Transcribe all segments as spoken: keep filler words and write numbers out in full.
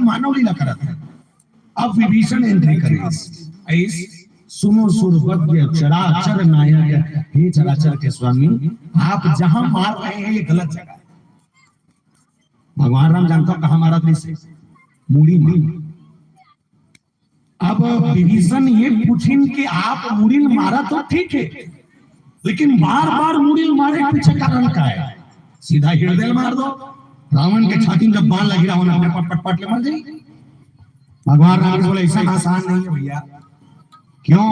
मानव लीला करत हे। अब विभीषण एंट्री करे, ऐस सुनो सुरबद्ध चराचर नायक, हे चराचर के स्वामी, आप जहां मार रहे हैं ये गलत जगह है। भगवान राम जानता कहां मारत हे, मुड़ी में। अब विभीषण ये पूछिन कि आप मुड़ी में मारा तो ठीक है, लेकिन बार बार मुड़ी में मारे के पीछे कारण का है? सीधा हृदय में मार दो। रावण के छाती में जब बाण लगी, रावण अपने पट पट पट ले मर जाए। भगवान राम जी बोले, ऐसा आसान नहीं है भैया। क्यों?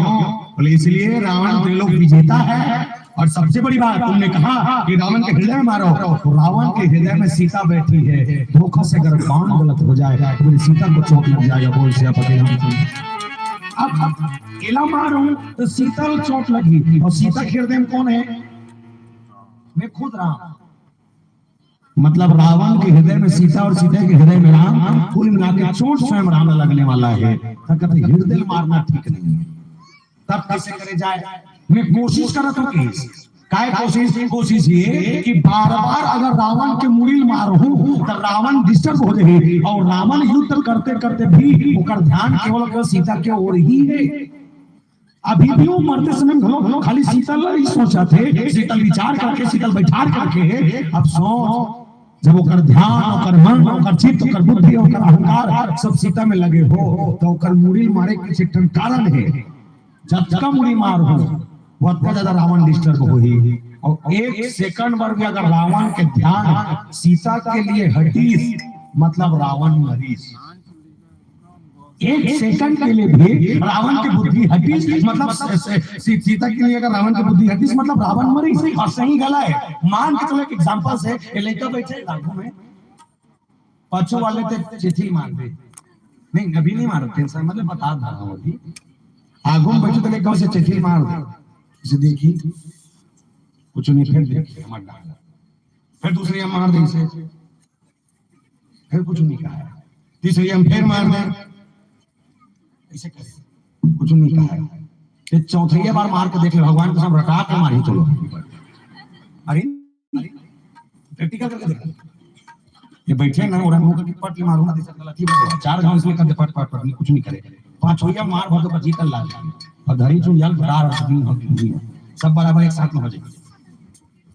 बोले, इसलिए रावण त्रिलोक विजेता है। और सबसे बड़ी बात, तुमने कहा कि रावण के हृदय में मारो, तो रावण के हृदय में सीता बैठी है। धोखा से अगर बाण गलत हो जाए तो मेरी सीता को चोट लग जाएगा। बोल सियापति रामचंद्र। अब, अब एला मारूं तो सीता को चोट लगी, और सीता के हृदय में कौन है? मैं खुद राम। मतलब रावण के हृदय में सीता और सीता के हृदय में राम, कुल मिला के चोट स्वयं राम लगने वाला है। तब कहते हृदय मारना ठीक नहीं है। तब कैसे करे जाए? मैं कोशिश करत हूं कि काय कोशिश? कोशिश ये कि बार बार अगर रावण के मुड़ी मारहूं तो रावण डिस्टर्ब हो जाए, और रावण युद्ध करते करते भी ओकर ध्यान केवल, केवल सीता के ओर ही है। अभी भी वो मरते समय घलो, घलो खाली सीता ला ही सोचत हे, सीता विचार करके, सीता बैठार करके। अब सोच, जब ओकर ध्यान, ओकर मन, ओकर चित्त, ओकर बुद्धि, ओकर अहंकार सब सीता में लगे हो, तो ओकर मुड़ी मारे के पीछे एक ठन कारण है। जतका मुड़ी मारहूं, वतका ज्यादा रावण डिस्टर्ब होही। और एक सेकंड भर भी अगर रावण के ध्यान सीता के लिए हटिस, मतलब रावण मरिस। एक सेकंड के लिए भी रावण की बुद्धि हटिस, मतलब स-, स-, सी-, सीता के लिए अगर रावण की बुद्धि हटिस, मतलब रावण मरिस। और सही गला है। मान के चलो, एक एग्जांपल से, ये लड़का बैठे आगू में, पाछू वाले ते चेठी मार दे। नहीं, अभी नहीं मारो, टेंशन मतलब बता रहा हूं अभी। आगू में बैठे तो लड़का से चेठी मार दे, इसे देखी, कुछ नहीं, फिर देखिए, हमारे डाल, फिर दूसरी हम मार दे इसे, फिर कुछ नहीं कहा। तीसरी हम फिर मार दे, ऐसे करे, कुछ नहीं कहा। फिर चौथैया बार मार के देख ले, भगवान कसम रटा के मारी चलो। अरे, प्रैक्टिकल करके देख। ये बैठे ना, और मुंह के पट ले मारूंगा, तीसरा गलती बात है। चार घाव इसलिए कर दे, पट, पट, पट, नहीं, कुछ नहीं करे। पांचोइया मार भर दो, जीतल लाग जाए। और धरी चुन जाल, बराबर सब बराबर एक साथ में हो जाए।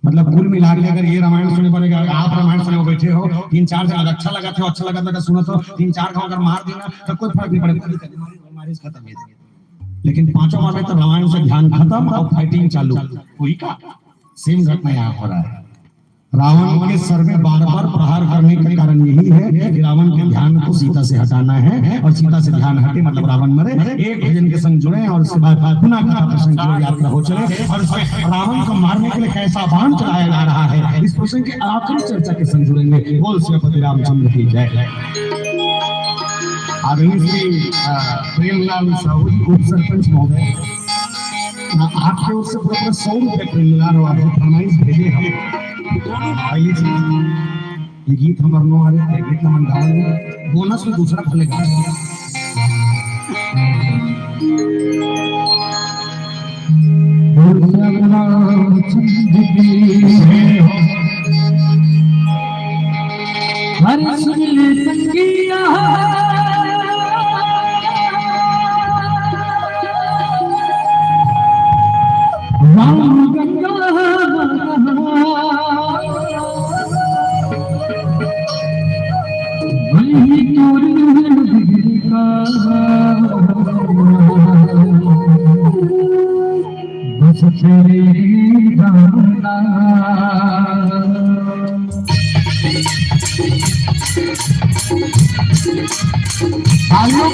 मतलब कुल मिला के अगर ये रामायण सुने पड़ेगा, अगर आप रामायण सुने बैठे हो, तीन चार जन अगर अच्छा लगा था, अच्छा लगा था, सुनो तो तीन चार घाव अगर मार देना तो कोई फर्क नहीं पड़ेगा, कोई दिक्कत नहीं, मारे खत्म है। लेकिन पांचों मार में तो रामायण से ध्यान खत्म और फाइटिंग चालू। वही का सेम घटना यहाँ हो रहा है। रावण के सर में बार बार प्रहार करने का कारण यही है कि रावण के ध्यान को सीता से हटाना है, और सीता से ध्यान हटे मतलब रावण मरे। एक भजन के संग जुड़े और उसके बाद पुनः कथा प्रसंग की ओर यात्रा हो चले। और उसमें रावण को मारने के लिए कैसा बाण चलाया जा रहा है, इस प्रसंग के आखिरी चर्चा के संग जुड़ेंगे। बोल सियापति रामचंद्र की जय। आदरणीय श्री, अ, प्रेमलाल साहू जी, उप सरपंच महोदय, अ, आपके ओर से पूरा, पूरा सौ रुपये प्रेमलाल और आपको फरमाइश भेजे हम। आइए जी, ये गीत हमारे नो आ रहे थे, गीत नमन गावन में बोनस में दूसरा भले गा। हर सुन ले संगिया, राम गंगा वही तोर का। बस तेरी दामना। आइए,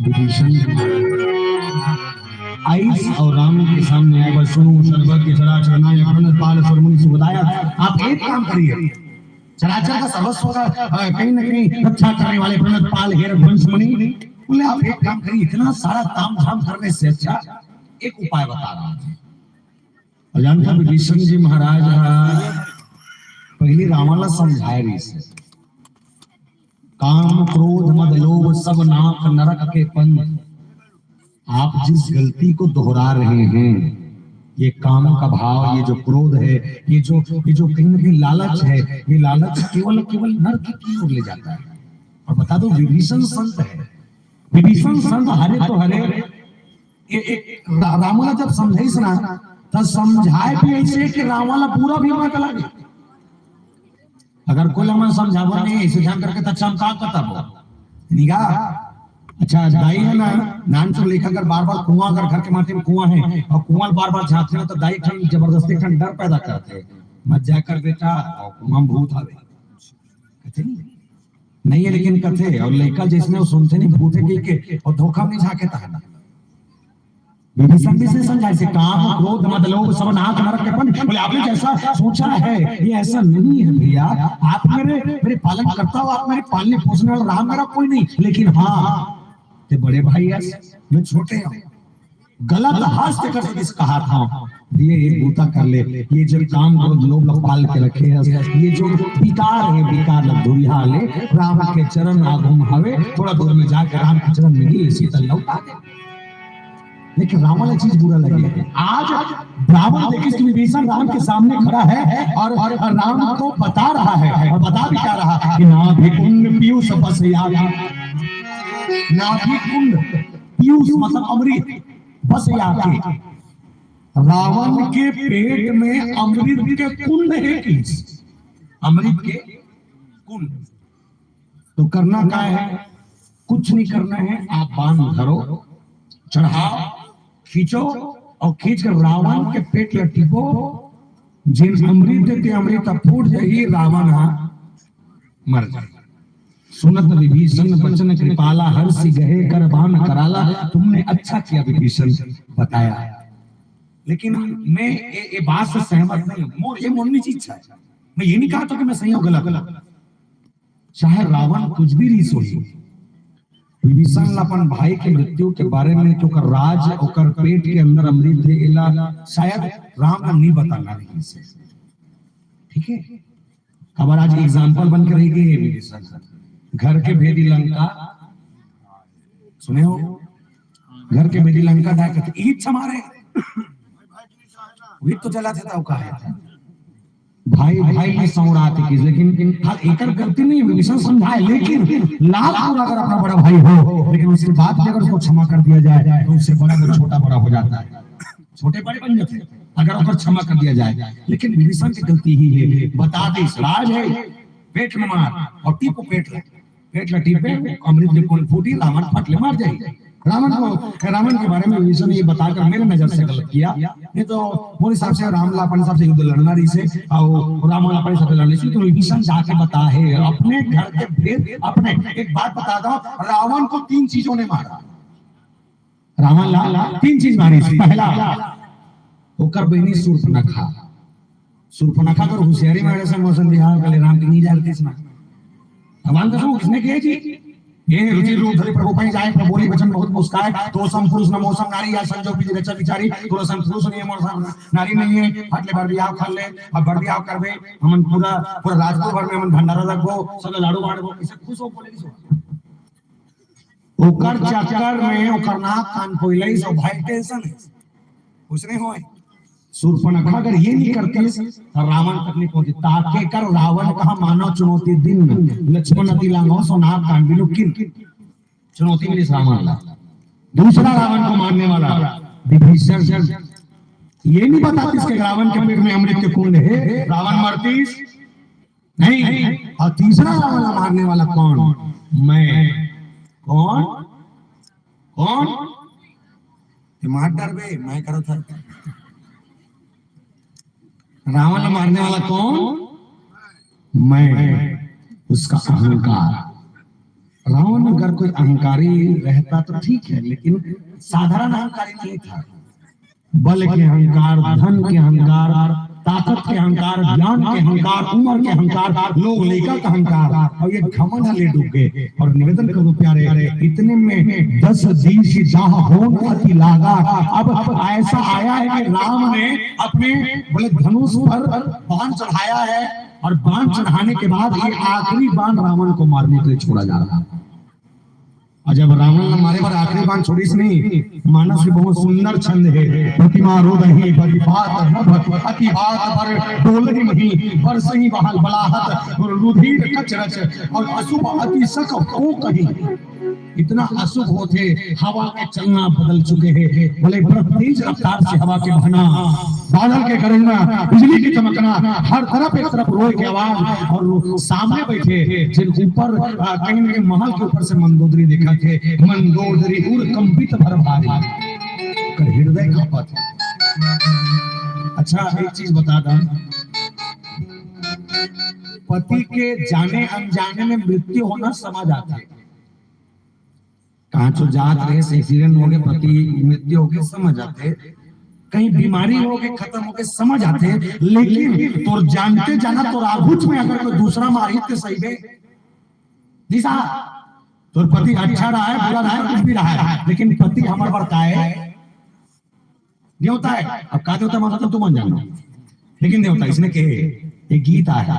विभीषण आइस अउ राम के सामने आय बर सुनहु सर्वज्ञ चराचर नायक प्रणतपाल अस अउर मुनि सुखदायक। आप एक काम करिए, चराचर का सर्वस्व का, अ, कहीं ना कहीं रक्षा करने वाले प्रणतपाल हे रघुवंश मुनि, बोले, आप एक काम करिए, इतना सारा ताम झाम करने से अच्छा एक उपाय बता रहा हूँ। अउ जानथव विभीषण जी महाराज ह पहली रावण ला समझाय रहिस हे, काम क्रोध मद लोभ सब नाक नरक के पंथ। आप जिस गलती को दोहरा रहे हैं, ये काम का भाव, ये जो क्रोध है, ये जो, ये जो कहीं ना कहीं लालच है, ये लालच केवल, केवल नरक की ओर ले जाता है। अउ बता दो, विभीषण संत है, विभीषण संत हरे तो हरे, ये एक रा-, रावण ला जब समझाइस ना, त समझाय भी अइसे कि रावण ला पूरा भी मत लगे। अगर कोई ला मन समझाबो नहीं, अइसे ध्यान करके त चमका के तब निगाह। अच्छा, दाई हे ना, नानचुन लइका अगर बार-बार कुआं, अगर घर के माटी में कुआं हे अउ कुआं बार-बार झांकथे ना, त दाई ठन जबरदस्ती ठन डर पैदा करथे, "मत जाय कर बेटा, अउ कुआं में भूत हवे।" कथे नहीं, नहीं हे, लेकिन कथे, अउ लइका जइसने वो सुनथे नहीं, भूत हे कहिके, अउ धोखा में नहीं झांके तहां। विभीषण जी से समझाय से, काम, क्रोध, मद, लोभ, सब नाक नरक के पंथ। बोले, आपने जैसा सोचा है, ये ऐसा नहीं है भैया। आप मेरे, मेरे पालन करता हो, आप मेरे पालने पोसने वाला राम मेरा कोई नहीं, लेकिन हाँ, ते बड़े भाई अस, मैं छोटे हूँ। गलत हस्त कर दिस कहाथंव। भैया, ये बूता कर ले, ये जो काम क्रोध लोभ लोग पाल के रखे हैं, ये जो विकार है, विकार लग दूरिहा ले, राम के चरण आगुम हवे, थोड़ा दूर में जाके राम के चरण मिली, शीतल लौटा दे। लेकिन रावण एक चीज बुरा लगे। आज रावण देखिस कि विभीषण राम के सामने खड़ा है और, और राम को बता रहा है, और बता भी क्या रहा कि नाभि कुंड पीयूष बस याद, नाभि कुंड पीयूष मतलब अमृत बस याद। रावण के पेट में अमृत के कुंड है कि अमृत के कुंड। तो करना क्या है? कुछ नहीं करना है। आप बाण धरो, चढ़ाओ, खींचो और खींच कर रावण के पेट ल टीपो। जेन अमृत देते अमृत अब फूट जाही, रावण हा मर जाए। सुनत विभीषण बचन कृपाला, हर्षि गहे कर बाण कराला। तुमने अच्छा किया विभीषण बताया, लेकिन मैं ये, ये बात से सहमत नहीं हूँ। मोर ये मोर निजी इच्छा है, मैं ये नहीं कहा था कि मैं सही हूँ गलत। चाहे रावण कुछ भी रहिस होही, विभीषण ला अपन भाई के मृत्यु के बारे में, कि ओकर राज, ओकर पेट के अंदर अमृत हे, एला शायद राम ला नहीं बताना रहिस हे। ठीक है, अब आज एग्जाम्पल बन के रह गए हे विभीषण। घर के भेदी लंका, सुने हो, घर के भेदी लंका जाके इही इच्छा मारे, वही तो चला था, का है? भाई भाई में सौरात की, लेकिन हाँ, एकर गलती नहीं, विभीषण समझाए, लेकिन लाख बुरा अगर अपना बड़ा भाई हो, लेकिन उसके बाद भी अगर उसको क्षमा कर दिया जाए, तो उससे बड़ा वो छोटा बड़ा हो जाता है, छोटे बड़े बन जाते हैं, अगर ओकर क्षमा कर दिया जाए। लेकिन विभीषण की गलती ही है, बता दे, राज है, पेट में मार और टीपो पेट ला, पेट ला टीपे, अमृत के कुंड फूटी, रावण फट ले मार जाए। रावण को, रावण के बारे में विभीषण ने ये बताकर मेरे नजर से गलत किया, नहीं तो मोर हिसाब से राम ला अपन हिसाब से युद्ध लड़ना रहिस हे, और रावण अपन हिसाब से लड़ना रहिस हे, तो विभीषण जाके बता है अपने घर के भेद। अपने एक बात बता दो, रावण को तीन चीजों ने मारा। रावण ला तीन चीज मारिस। पहला, ओकर बहिनी सूर्पनखा। सूर्पनखा कर होशियारी मारे से मौसम बिहार कले राम के नहीं जानतीस ना। भगवान कसम, किसने किया जी? ये रुचि रूप धरि प्रभु पै जाय, प्रभु बोली वचन बहुत मुस्काय। तो सम पुरुष न मोसम नारी, या संजोग विधि रचा विचारी। तो सम पुरुष नहीं है मोसम नारी नहीं है, फट ले बर बियाह कर ले, अब बर बियाह करबे, हमन पूरा, पूरा राजपुर भर में हमन भंडारा रखबो, सब लाडू बांटबो, इसे खुश हो बोले नहीं। ओकर चक्कर में ओकर नाक कान फोइलइस, ओ भाई टेंशन है, कुछ नहीं होए। सूर्पनखा अगर ये नहीं करतीस, तो रावण तक नहीं पहुंचे। ताके कर रावण कहा मानव चुनौती दिन, लक्ष्मण अति लांघो सो नाक कान बिनु किन। चुनौती मिली रावण ला। दूसरा रावण को मारने वाला विभीषण, ये नहीं बतातीस कि रावण के पेट में अमृत के कुंड है, रावण मरतीस नहीं। और तीसरा रावण मारने वाला कौन? मैं। कौन? कौन? ये मार डरबे, मैं करो था। रावण मारने वाला कौन? मैं। उसका अहंकार। रावण अगर कोई अहंकारी रहता तो ठीक है, लेकिन साधारण अहंकारी नहीं था। बल के अहंकार, धन के अहंकार, ताकत के अहंकार, ज्ञान के अहंकार, उम्र के अहंकार, लोग लइका के अहंकार, और ये घमंड ले डूब गए। और निवेदन करूं प्यारे, इतने में दस दीस जाहु होम अति लागा। अब, अब ऐसा आया है कि राम ने अपने बोले धनुष पर बाण चढ़ाया है, और बाण चढ़ाने के बाद ये आखिरी बाण रावण को मारने के लिए छोड़ा जा रहा है। और जब रावण ला मारे बर आखिरी बाण छोड़िस नहीं, मानस के बहुत सुंदर छंद है, प्रतिमा रोदही बतिपात नभ, अति बात बर डोलही मही, बरसही बहल बलाहत, रुधिर कच रच, और अशुभ अति सक को कही। इतना अशुभ होथे, हवा के चलना बदल चुके हैं, बोले बड़ा तेज रफ्तार से हवा के बहना, बादल के गरजना, बिजली की चमकना, हर तरफ एक तरफ रोए के आवाज, और वो सामने बैठे जिन ऊपर, आ, कहीं ना कहीं महल के ऊपर से मंदोदरी देखत हे, मंदोदरी उर कंपित भर भारी, कर हृदय कांपत हे। अच्छा, एक चीज बता दा, पति के जाने अनजाने में मृत्यु होना समझ आथे। कहाँ तो जात रहे, एक्सीडेंट हो गए, पति मृत्यु हो गए, समझ आथे। कहीं बीमारी हो गए, खत्म हो गए, समझ आथे। लेकिन तोर जानते जाना, तोर आगुच में अगर कोई दूसरा मारित के सही बे, जी साहब, तोर पति अच्छा रहा है, बुरा रहा है, कुछ भी रहा है, लेकिन पति हमर बर का है? देवता है। अब का देवता मानता तुम जानो, लेकिन देवता इसने कहे, एक गीत आया,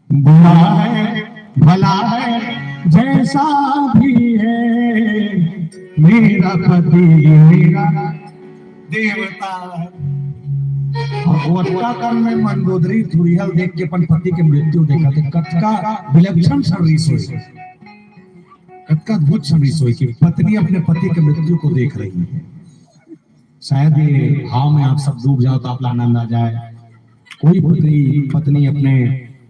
बुरा है भला है जैसा भी है, मेरा पति मेरा देवता है। और वो अतका कन में मंदोदरी धुरिहल देख के अपन पति के मृत्यु देखत हे, कतका विलक्षण संरीस होई, कतका अद्भुत संरीस होई कि पत्नी अपने पति के मृत्यु को देख रही है। शायद ये भाव में आप सब डूब जाओ तो आप ला आनंद आ जाए। कोई पत्नी, पत्नी अपने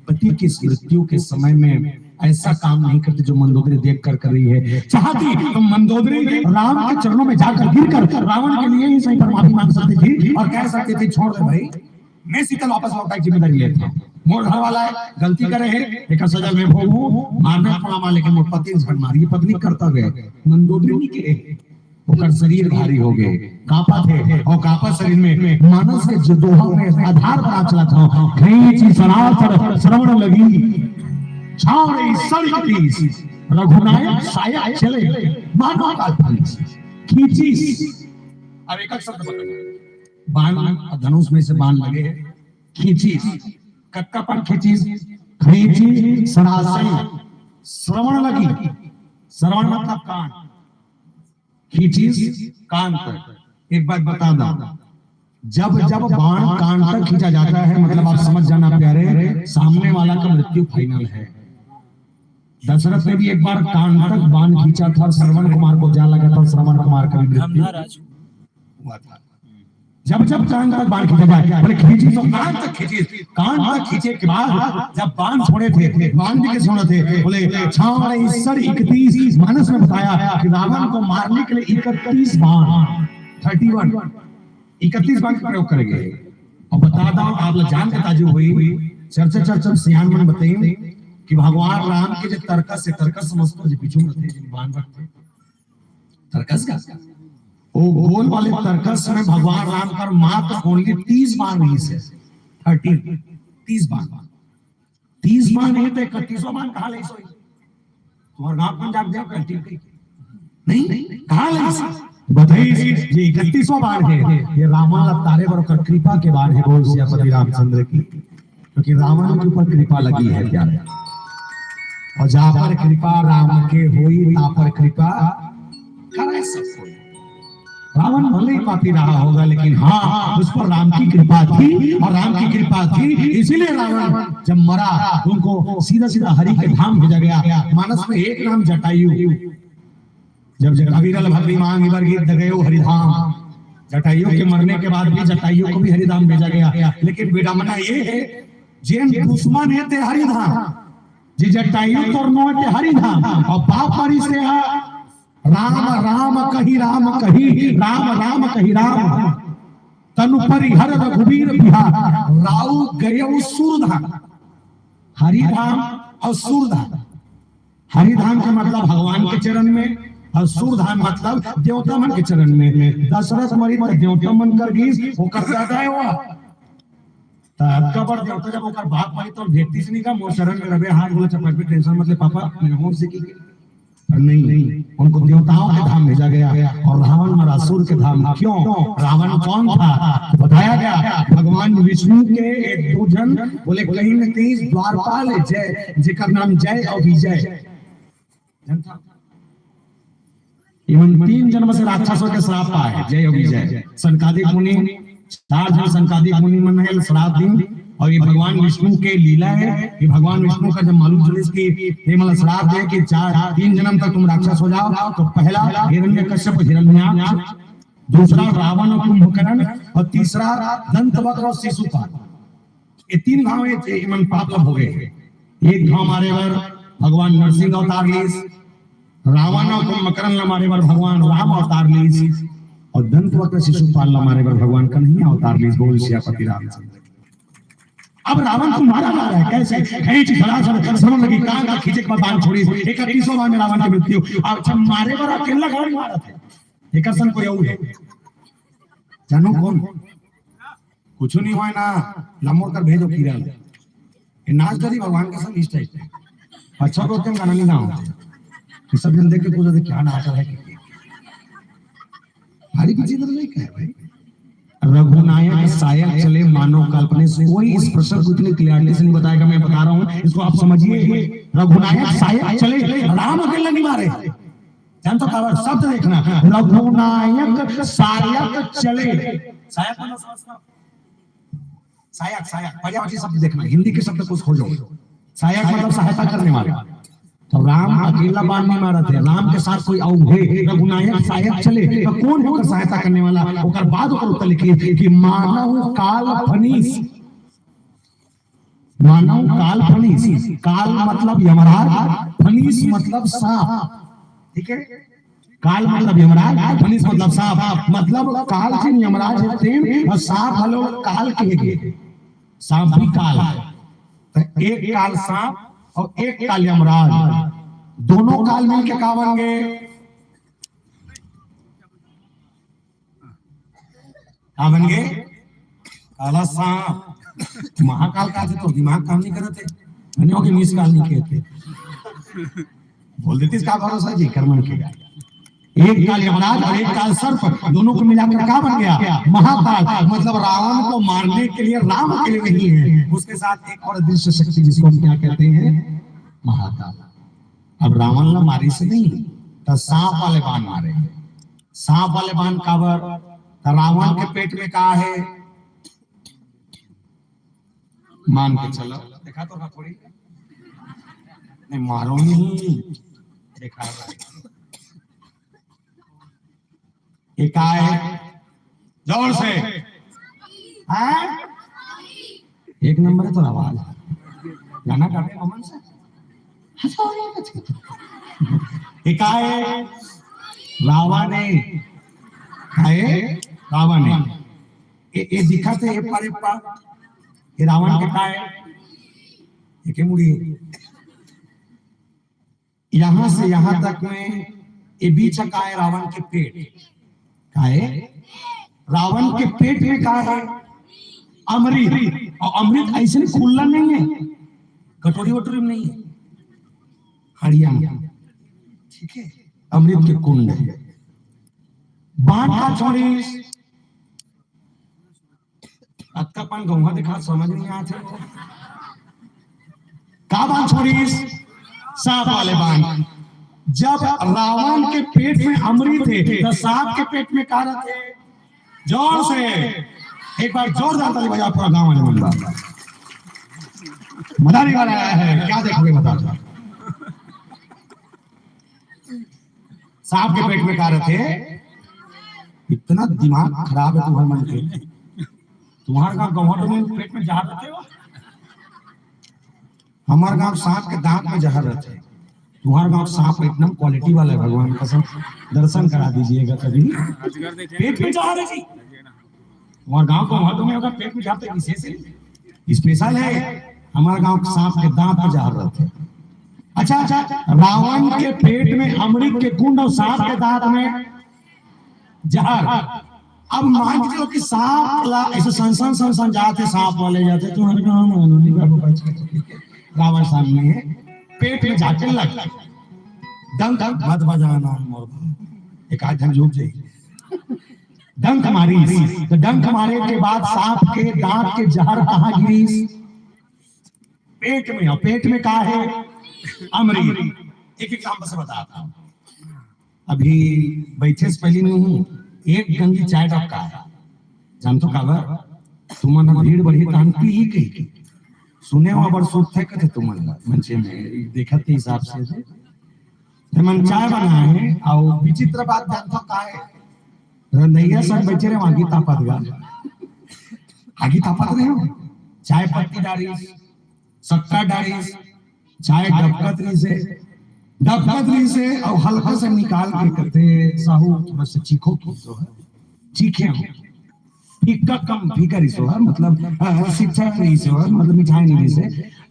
पति की इस मृत्यु के समय में ऐसा काम नहीं करती जो मंदोदरी देख कर कर रही है। चाहती तो मंदोदरी राम के चरणों में जाकर गिरकर रावण के लिए ही सही पर माफी मांग सकती थी और कह सकती थी, छोड़ दे भाई, मैं सीता वापस लौटा के जिम्मेदारी लेता हूँ, मोर घर वाला है, गलती करे है, एक सजा मैं भोगूं, मारना पड़ा मां, लेकिन मोर पति झन मारी, पत्नी कर्तव्य है। मंदोदरी नहीं कहे, ओकर शरीर भारी हो गए, कांपत हे, और कांपत शरीर में मानस के जो दोहा में आधार पर आप चला था, खींची सरासर श्रवण लगी, छावड़ी सड़क तीस, रघुनायक साया चले, मानो का तीस। खींची, अब एक शब्द पकड़, बाण और धनुष में से बाण लगे, खींची, कक्का पर खींची, खींची सरासर श्रवण लगी, श्रवण मतलब कान, खींची कान तक। एक बात बता दो, जब जब बाण कान तक खींचा जाता है, मतलब आप समझ जाना प्यारे, सामने वाला का मृत्यु फाइनल है। दशरथ ने भी एक बार कान तक बाण खींचा था, श्रवण कुमार को जा लगा था, श्रवण कुमार का भी मृत्यु हुआ था। जब जब कान तक बाण खींचा जाए, बोले खींची तो कान तक खींची, कान तक खींचे के बाद जब बाण छोड़े थे, बाण के छोड़े थे, बोले छावड़ी सड़ इकतीस, मानस में बताया कि रावण को मारने के लिए इकतीस बाण, थर्टी वन, इकतीस बाण का प्रयोग करेंगे। और बता दो, आप लोग जान के ताजुब हुई, चर्चा चर्चा में सियान मन बताई कि भगवान राम के जो तरकस से, तरकस समझते हो जो पीछू में थे, जिन बाण रखते, तरकस का, वो गोल वाले तरकस में भगवान राम कर मात्र ओनली तीस बाण रहिस हे, थर्टी, तीस बाण। तीस बाण हे तो इकतीसवां बाण कहाँ ले सोई? तुम्हारे गांव कौन जाग जाओ कंटी नहीं, कहाँ ले? बताइए, ये इकतीसवां बाण है, ये रावण ला तारे बर ओकर कृपा के बाण है। बोल सियापति रामचंद्र की, क्योंकि रावण के ऊपर कृपा लगी है प्यारे। और जा पर कृपा राम के होई, ता पर कृपा करे सब कोई। रावण भले ही पापी रहा होगा, लेकिन हाँ, उस पर राम की कृपा थी, और राम की कृपा थी, इसीलिए रावण जब मरा, उनको सीधा सीधा हरि के धाम भेजा गया। मानस में एक नाम जटायु। जब जटावीरल भगरी मांग इबर गीत दगयो हरिधाम, जटायु के मरने के बाद भी जटायु को भी हरिधाम भेजा गया। लेकिन विडम्बना ये है, जेन दुश्मन है ते हरिधाम, जे जटायु तोर नो है ते हरिधाम, और बाप मरी से है राम राम कही राम कही, राम राम कही राम। तनु परिहर रघुबीर बिहार, राउ गयउ सूरधाम। हरिधाम और सूरधाम। हरिधाम के मतलब भगवान के चरण में, और सूरधाम मतलब देवता मन के चरण में। दशरथ मरी तो देवता मन कर गीस, ओकर ज्यादा है वो। त अतका बड़ देवता जब ओकर बाप मरी तो भेजतीस नहीं का, मोर शरण में रबे, हाथ बोले चपक भी, टेंशन मत ले पापा, मैं हूँ सीखी के। पर नहीं, उनको देवताओं के धाम भेजा गया और रावण मरा असुर के धाम। क्यों? रावण कौन था? बताया गया, भगवान विष्णु के एक दो जन बोले, कहीं न कहीं द्वारपाल है जय, जेकर नाम जय और विजय। जनता, इमन तीन जन्म से राक्षसों के श्राप पाए, जय और विजय। सनकादिक मुनि, चार जन सनकादिक मुनि मन है श्राप दिन, और ये भगवान विष्णु के लीला है। ये भगवान विष्णु का जब मालूम चलिस कि ये मतलब श्राप दे कि चार, तीन जन्म तक तुम राक्षस हो जाओ, तो पहला हिरण्यकश्यप हिरण्याक्ष, दूसरा रावण और कुंभकर्ण, और तीसरा दंतवक्र और शिशुपाल। ये तीन घाव ये, ये मन पाप ला भोगे। एक घाव मारे बर भगवान नरसिंह अवतार लीस, रावण और कुंभकर्ण ला मारे बर भगवान राम अवतार लीस, और दंतवक्र शिशुपाल ला मारे बर भगवान कन्हैया अवतार लीस। बोल सियापति रामचंद्र की। अब रावण को मारा जा रहा है, कैसे? खींची सरासर श्रवण लगी, कान का खींचे के बाद बाण छोड़ी, इकतीसवां बाण में रावण की मृत्यु। अब जब मारे बर अकेला गाड़ी मारा था, एक सन कोई और है, जानो कौन? कुछ नहीं हुआ ना, लमोर कर भेजो कीड़ा। ये नाच करी भगवान का सब इस टाइप का। अच्छा को तुम गाना नहीं गाओ। ये सब जन देख के पूछा था, क्या नाच रहा है? भारी विचित्र नहीं कहे भाई। रघुनायक सायक चले मानव काल्पनिक। कोई इस प्रश्न को इतनी क्लियरिटी से नहीं बताएगा, मैं बता रहा हूँ, इसको आप समझिए। रघुनायक सायक चले, राम अकेला नहीं मारे। जानता हूँ, शब्द देखना, रघुनायक सायक चले। सायक मतलब समझता हूँ। सायक, सायक, पर्यायवाची शब्द देखना, हिंदी के शब्द को खोजो। सायक मतलब सहायता करने वाला। तो राम अकेला बाण नहीं मारत हे, राम के साथ कोई अउ हे, रघुनायक सायक चले, तो कौन हे ओकर सहायता करने वाला? ओकर बाद ओकर उत्तर लिखिए कि मानव काल फनीस। मानव काल फनीस। काल मतलब यमराज, फनीस मतलब सांप। ठीक है, काल मतलब यमराज, फनीस मतलब सांप। मतलब काल के यमराज हे तेन, अउ सांप घलो काल के हे। सांप भी काल हे। तो एक काल सांप अउ एक काल यमराज, दोनों काल मिलके का बन गे? का बन गे? काला सांप। महाकाल का तो दिमाग काम नहीं करत हे। मने हो कि मिस काल नहीं कहते। बोल देती इसका भरोसा जी, कर्मन के। एक काल यमराज और एक काल सर्प, दोनों को मिलाकर का बन गया? महाकाल। मतलब रावण को मारने के लिए राम अकेले नहीं है, उसके साथ एक और अदृश्य शक्ति, जिसको हम क्या कहते हैं? महाकाल। अब रावण ला मारिस नहीं, तो सांप वाले बाण मारे। सांप वाले बाण काबर? तो रावण के पेट में का हे? मान के चलो, देखा तो ना थोड़ी। नहीं, मारो नहीं। देखा। ये का हे? जोर से। हाँ? एक नंबर हे तो आवाज। गाना गाते हैं अमन से। ये का हे? रावण हे। का हे? रावण हे। ये, ये दिखत हे, ये पर, ये पर। ये रावण के का हे? ये के मुड़ी हे? यहाँ से यहाँ तक में ये बीच का हे रावण के पेट। का हे? रावण के पेट में का हे? अमृत। और अमृत ऐसे खुल्ला नहीं हे, कटोरी वटोरी में नहीं हे, हड़िया में। ठीक हे, अमृत के कुंड हे। बाण का छोड़िस, अतका पन गौंहा देखा समझ नहीं आत हे। का बाण छोड़िस? सांप वाले बाण। जब रावण के पेट में अमृत हे, तो सांप के पेट में का रहिथे? जोर से एक बार जोरदार ताली बजाओ पूरा गांव वाले मन बर। मजा नहीं वाला आया है, क्या देखोगे बता दो। सांप के पेट में का रहिथे? इतना दिमाग खराब हे तुम्हर मन के। तुम्हर गांव गौहट में पेट में जहर रहिथे हो? हमर गांव सांप के दांत में जहर रहिथे। तुम्हर गांव सांप एकदम क्वालिटी वाला हे, भगवान कसम, दर्शन करा दीजिएगा कभी। पेट में जहर हे जी। तुम्हर गांव गौहट में अगर पेट में जहर हे, विशेष हे, स्पेशल हे। हमर गांव सांप के दांत में जहर रहिथे। अच्छा, अच्छा, रावण के पेट में अमृत के कुंड और सांप के दांत में जहर। अब मान के चलो कि सांप ला ऐसे सन सन सन सन जाथे, सांप वाले जाथे, तुम्हर गांव में नहीं बाबू बच के, रावण सामने हे, पेट में जाके लग, डंक मत बजाना मोर भाई, एक आध झन झूठ जाई। डंक मारिस, तो डंक मारे के बाद सांप के दांत के जहर कहाँ गिरिस? पेट में। और पेट में का हे? अमृत। एक एग्जाम्पल से बताता हूँ। अभी बैठे से पहले में हूँ, एक गंगी चाय टपका है। जानथो काबर? तुमन भीड़ बढ़ी तहन पी ही कही के। सुने हो बड़ सुरथे कथे तुमन ला, मंचे में देखत के हिसाब से। ते मन चाय बनाए, अउ विचित्र बात जानथो का हे? रंधैया संग बैठे रहे, आगी तापत गा। आगी तापत रहे हो, चाय पत्ती डारिस, शक्कर डारिस, चाय डबकत रहिसे, डबकत रहिसे, अउ हल्का से निकाल के कथे, "साहू, थोड़ा सा चीखो।" तो चीखे हो। फीका कम, फीका रहिसे, मतलब, अ, शिक्षा नहीं से, मतलब, मिठाई नहीं रहिसे।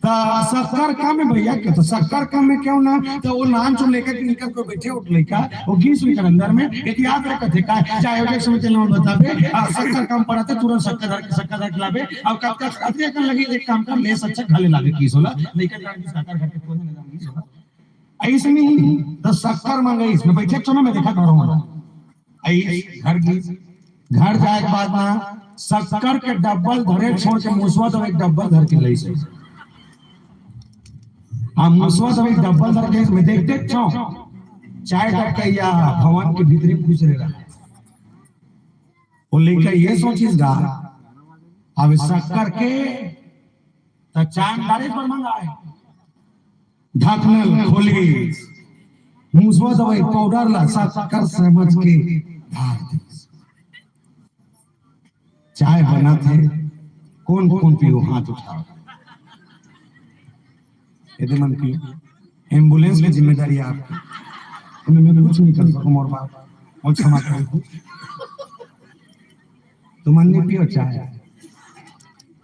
तो शक्कर कम हे भैया, के तो शक्कर कम हे, क्यों ना? तो वो नान चो लेकर के निकल के बैठे उठ लइका, वो गिरिस उनकर अंदर में, एक याद रख कथे का, चाय के समय चलना बताबे, आ, शक्कर कम पड़त हे, तुरंत शक्कर धर, शक्कर धर के लाबे, अब कब तक अतरे कन लगी, एक काम कर, ले सच्चा घले लाबे, किस होला, लइका जान के शक्कर घर के कोने में जान के सोला। ऐसे नहीं, तो शक्कर मंगाइस, मैं बैठे चुना, मैं देखा घर हूँ। आइस, घर गिस, घर जाए के बाद ना, शक्कर के डब्बल धरे छोड़ के मुसवा दवाई डब्बल धर के लइसे। आ मुसवा दवाई डब्बल धर के में देख देख छो, चाय डबकैया भवन के भीतरी घुस रहे रहा। वो लइका ये सोचिस गा, अब शक्कर के त चाय डारे पर मंगाए, ढक्कन खोलिस, मुसवा दवाई पाउडर ला शक्कर समझ के डार दिस। चाय बनत हे, कोन कोन पीहू हाथ उठाओ। एदे मन पीहू, एम्बुलेंस के जिम्मेदारी आपकी, ओमे मैं कुछ नहीं कर सकूं मोर बाप, मोर क्षमा कर। तुमन नहीं पीहू चाय,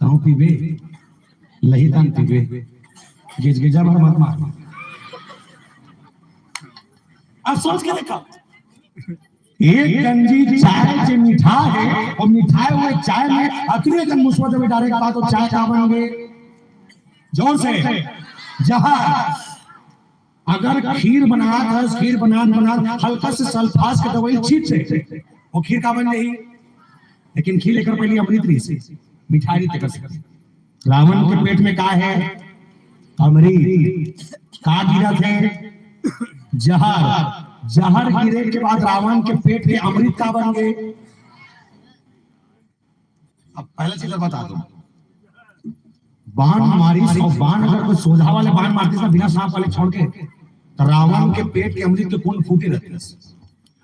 कहूं पीबे, लही तान पीबे, गिजगिजा भर मत मार। अब सोच के देखा, एक गंजी चाय जे मीठा हे, वो मिठाए हुए चाय में अतने जन मुसवा दवाई डारे के बाद वो चाय का बन गे? जोर से, जहर। अगर खीर बनात हस, खीर बनात बनात हल्का से सल्फास के दवाई छीट दे, वो खीर का बन जाही? लेकिन खीर एकर पहले अमृत रहिस, मिठाई रहिस तेकर से। रावण के पेट में का हे? अमृत। का गिरत हे? जहर। जहर गिरे के बाद रावण के पेट के अमृत का बन गे? अब पहला चीज बता दूं, बाण मारिस, अउ बाण अगर कोई सोझा वाले बाण मारतिस ना, बिना सांप वाले छोड़ के, त रावण के पेट के अमृत के कुंड फूटे रहतिस।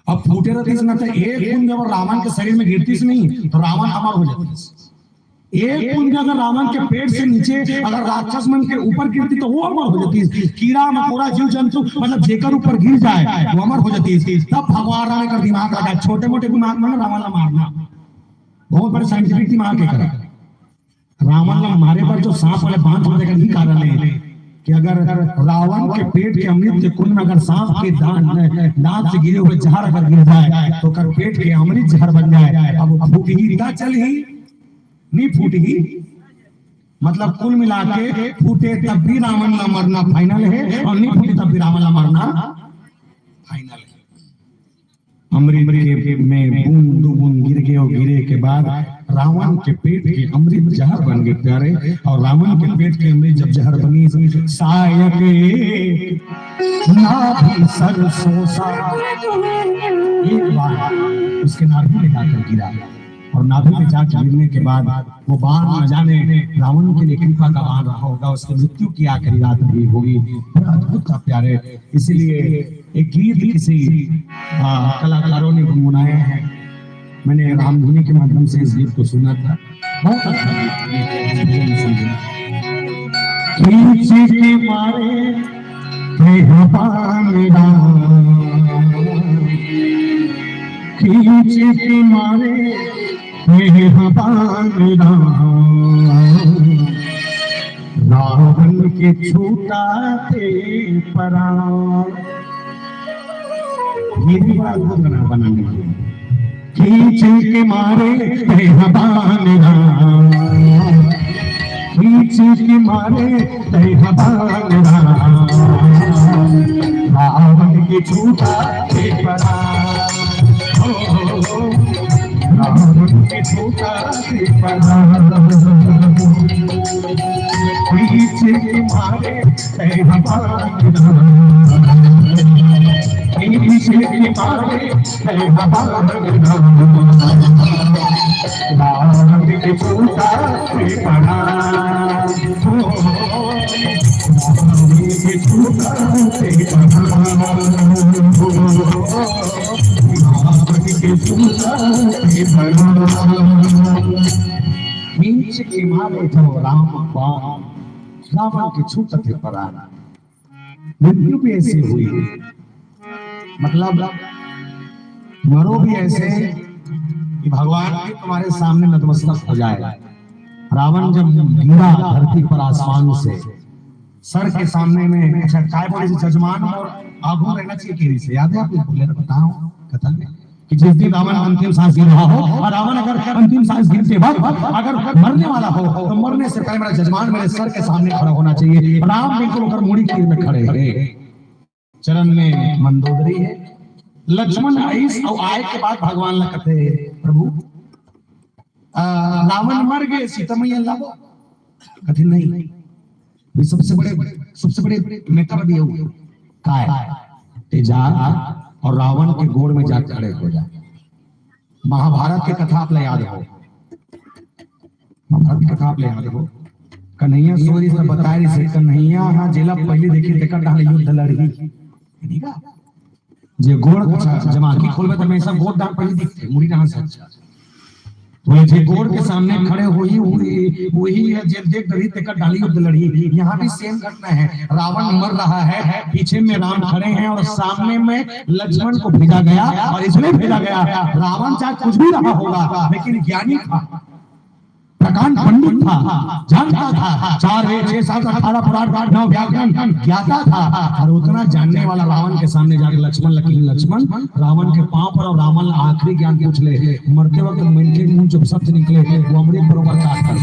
अब फूटे रहतिस ना, त एक बूंद अगर रावण के शरीर में गिरतिस नहीं, त रावण अमर हो जातिस। एक बूंद अगर रावण के पेट से नीचे अगर राक्षस मन के ऊपर गिरतिस, त वो अमर हो जातिस। कीड़ा मकोड़ा, जीव जंतु, मतलब जेकर ऊपर गिर जाए, वो अमर हो जातिस। तब भगवान राम एकर दिमाग लगाए, छोटे मोटे दिमाग में ना रावण ला मारना, बहुत बड़े साइंटिफिक दिमाग एकर। रावण ला मारे बर जो सांप वाले बाण छोड़ देकर ही कारण हे कि अगर रावण के पेट के अमृत के कुंड में अगर सांप के दांत, दांत से गिरे हुए जहर अगर गिर जाए, त ओकर पेट के अमृत जहर बन जाए। अब वो फूटही त चलही, नहीं फूटही। मतलब कुल मिला के फूटे तब भी रावण ला मरना फाइनल हे, अउ नहीं फूटे तब भी रावण ला मरना फाइनल हे। अमृत के में बूंद दू बूंद गिर गे, अउ गिरे के बाद रावण के पेट के अमृत जहर बन गे प्यारे। अउ रावण के पेट के अमृत जब जहर बनिस, सायक एक नाभि सरसों सा, एक बाण उसके नाभि में जाकर गिरा। अउ नाभि में जाकर गिरने के बाद वो बाण न जाने रावण के लिए कृपा का बाण रहा होगा, उसकी मृत्यु की आखिरी रात रही होगी। बड़ा अद्भुत था प्यारे। इसीलिए एक गीत किसी, आ, कलाकारों ने गुनगुनाया है। मैंने रामधुनी के माध्यम से इस गीत को सुना था। बहुत अच्छा गीत, ये भजन सुनिए। खींच के मारे थे बाण राम, खींच के मारे थे बाण राम, रावण के छूटा थे परान। ये भी बड़ा अद्भुत बना, बनाने वाले। खींच के मारे थे बाण राम, खींच के मारे थे बाण राम, रावण के छूटा थे परान। ओ, रावण के छूटा थे परान। खींच के मारे थे बाण राम, खींच के मारे थे बाण राम, रावण के छूटा थे परान। ओ, रावण के छूटा थे परान। रावण के छूटा थे परान। खींच के मारे थे राम बाण, रावण के छूटा थे परान। मृत्यु भी ऐसी हुई, मतलब मरो भी ऐसे कि भगवान भी तुम्हारे सामने नतमस्तक हो जाए। रावण जब गिरा धरती पर आसमान से, सर के सामने में, अच्छा, काय बोले, जजमान अउ आगू रहना चाहिए, कहे से याद है आपको? बोले ना, बताओ कथा में कि जिस दिन रावण अंतिम सांस गिन रहा हो, अउ रावण अगर अंतिम सांस गिनते वक्त अगर मरने वाला हो, तो मरने से पहले मेरा जजमान मेरे सर के सामने खड़ा होना चाहिए। राम बिल्कुल ओकर मुड़ी तीर में खड़े हे, चरण में मंदोदरी हे। लक्ष्मण आइस अउ आए के बाद भगवान ला कथे, प्रभु, आ, रावण मर गए, सीता मैया लावो। कथे नहीं, ये सबसे बड़े, सबसे बड़े मेटर भी हो। काय? ते जा और रावण के गोड़ में जा खड़े हो जा। महाभारत के कथा आप ला याद हो, महाभारत के कथा आप ला याद हो। कन्हैया सोय रहिस त बताय रहिस हे, कन्हैया ह जेला पहिली देखही तेकर डाहर ले युद्ध लड़ही। ठीक है? जे गोड़, अच्छा, जब आँखी खोलबे त हमेशा गोड़ डाहर पहिली दिखथे, मुड़ी डाहर से। अच्छा, बोले जे गोड़ के सामने खड़े होही, वही, वही है जे देख डरही तेकर डाहर ले युद्ध लड़ही। यहाँ भी सेम घटना है, रावण मर रहा है, पीछे में राम खड़े हैं और सामने में लक्ष्मण को भेजा गया। और इसलिए भेजा गया, रावण चाहे कुछ भी रहा होगा, लेकिन ज्ञानी था, प्रकांड पंडित था, जानता था, चार वेद, छह शास्त्र, अठारह पुराण, नौ व्याकरण ज्ञाता था। और उतना जानने वाला रावण के सामने जाके लक्ष्मण ला कहिस, लक्ष्मण, रावण के पांव पर, और रावण ला आखिरी ज्ञान पूछ ले। मरते वक्त मन के मुंह जब शब्द निकले, वो अमृत बरोबर काट कर।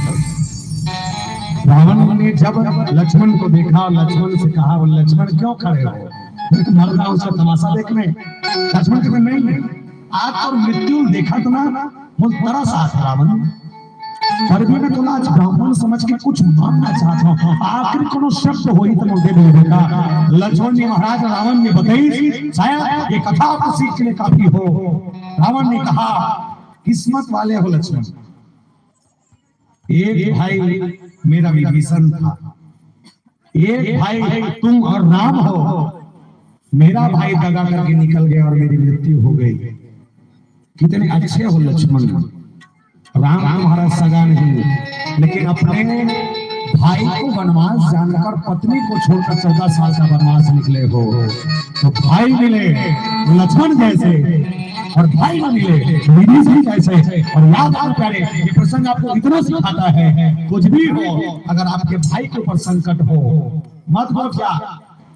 रावण ने जब लक्ष्मण को देखा और लक्ष्मण से कहा, वो लक्ष्मण क्यों खड़े हो? मरना उसका तमाशा देखने? लक्ष्मण कहते, नहीं, आज तो मृत्यु देखा तो ना, बोल, तरस आ था रावण, पर भी मैं तोला आज ब्राह्मण समझ के कुछ मांगना चाहता हूँ। आखिर कोनो शब्द होही त मोला दे दे बेटा। लक्ष्मण जी महाराज रावण ने बताइस, शायद ये कथा आपको सीखने काफी हो। रावण ने कहा, किस्मत वाले हो लक्ष्मण, एक भाई मेरा विभीषण था, एक भाई तुम और राम हो, मेरा भाई दगा करके निकल गया और मेरी मृत्यु हो गई। कितने अच्छे हो लक्ष्मण। राम तुम्हारा सगा नहीं, लेकिन अपने भाई को वनवास जानकर, पत्नी को छोड़कर चौदह साल का वनवास निकले हो। तो भाई मिले लक्ष्मण जैसे, और भाई ना मिले विभीषण जैसे। और याद रखना प्यारे, ये प्रसंग आपको इतना सिखाता है, कुछ भी हो, अगर आपके भाई के ऊपर संकट हो, मत बोल क्या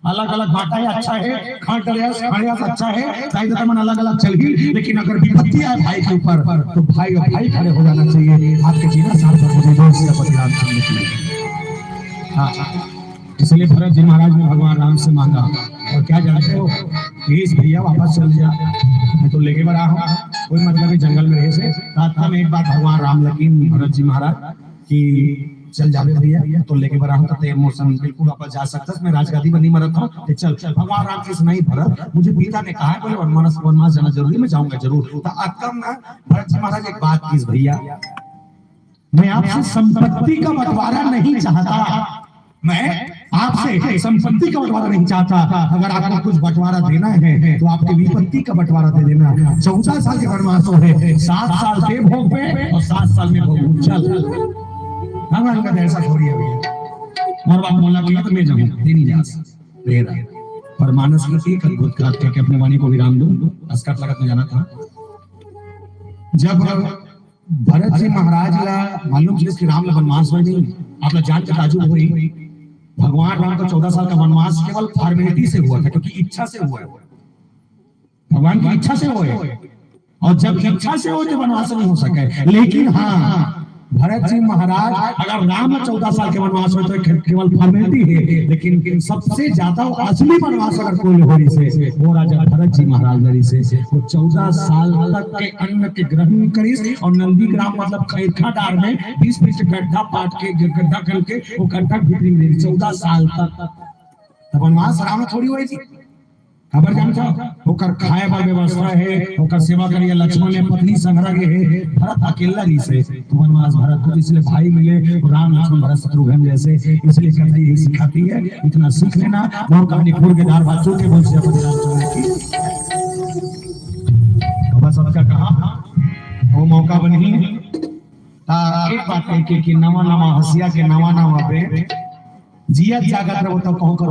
अलग अलग बांटा है, अच्छा है, खांड रहे, खांड रहे, अच्छा है, दाई ददा मन अलग अलग चलही, लेकिन अगर विपत्ति आए भाई के ऊपर, तो भाई और भाई खड़े हो जाना चाहिए। आपके जीवन सार्थक हो जाए, जय श्री पति रामचंद्र की। हाँ, इसलिए भरत जी महाराज ने भगवान राम से मांगा, और क्या जानते हो, प्लीज भैया वापस चल जा, मैं तो लेके बड़ा हूँ, कोई मतलब नहीं जंगल में रहे से। रास्ता में एक बार भगवान राम लकीन भरत जी महाराज कि चल जाबे भैया, तो लेके बड़ा हूँ, तो ते मोर संग बिल्कुल वापस जा सकथस, मैं राजगादी पर नहीं मरत हूँ, ते चल। भगवान राम कहिस नहीं भरत, मुझे पिता ने कहा है, बोले वनवास, वनवास जाना जरूरी, मैं जाऊंगा जरूर। तो अतका में भरत जी महाराज एक बात कहिस भैया, मैं आपसे संपत्ति का बंटवारा नहीं चाहता, मैं आपसे संपत्ति का बंटवारा नहीं चाहता। अगर आपको कुछ बंटवारा देना है तो आपके विपत्ति का बंटवारा दे देना। चौदह साल के वनवास हो है, सात साल ते भोगबे और सात साल मैं भोगूं। चल, भगवान का ऐसा थोड़ी है भैया। और बात बोलना भैया तो मैं जाऊँ, तेरी जा। मेरा पर मानस की एक अद्भुत बात करके अपने वाणी को विराम दूं। अस्कर लगत में जाना था। जब भरत जी महाराज ला मालूम चलिस कि राम ला वनवास होय नहीं, आप ला जान के ताजुब होई। भगवान राम का चौदह साल का वनवास केवल फॉर्मेलिटी से हुआ था, क्योंकि इच्छा से हुआ है, भगवान की इच्छा से हुआ है। और जब इच्छा से हो तो वनवास नहीं हो सके। लेकिन हाँ, भरत जी महाराज, अगर राम चौदह साल के वनवास हो तो के-, केवल फॉर्मेलिटी है, लेकिन सबसे ज्यादा असली वनवास अगर कोई हो से, वो राजा भरत जी महाराज रहिस हे। वो चौदह साल तक के अन्न के ग्रहण करिस और नंदी ग्राम मतलब खैरखा डार में बीस फीट गड्ढा पाट के, गड्ढा करके वो गड्ढा भीतरी में रहिस चौदह साल तक। तब वनवास राम थोड़ी होय जी। काबर जानथव? ओकर खाए बर व्यवस्था हे, ओकर सेवा करिया लक्ष्मण हे, पत्नी संघरा गे हे, भरत अकेला रहिस हे। तो वनवास भरत को, इसलिए भाई मिले, राम लक्ष्मण भरत शत्रुघ्न जैसे, इसलिए कथा यही सिखाती है। इतना सीख लेना। और कहानी पूर्ण के धार भाग चुके बोल से अपने रामचंद्र की। बाबा सबका कहा, वो मौका बनी। ता एक बात कही कि, कि नवा नवा हंसिया के नवा नवा बे, जियत जागत रहो तो कहूं कर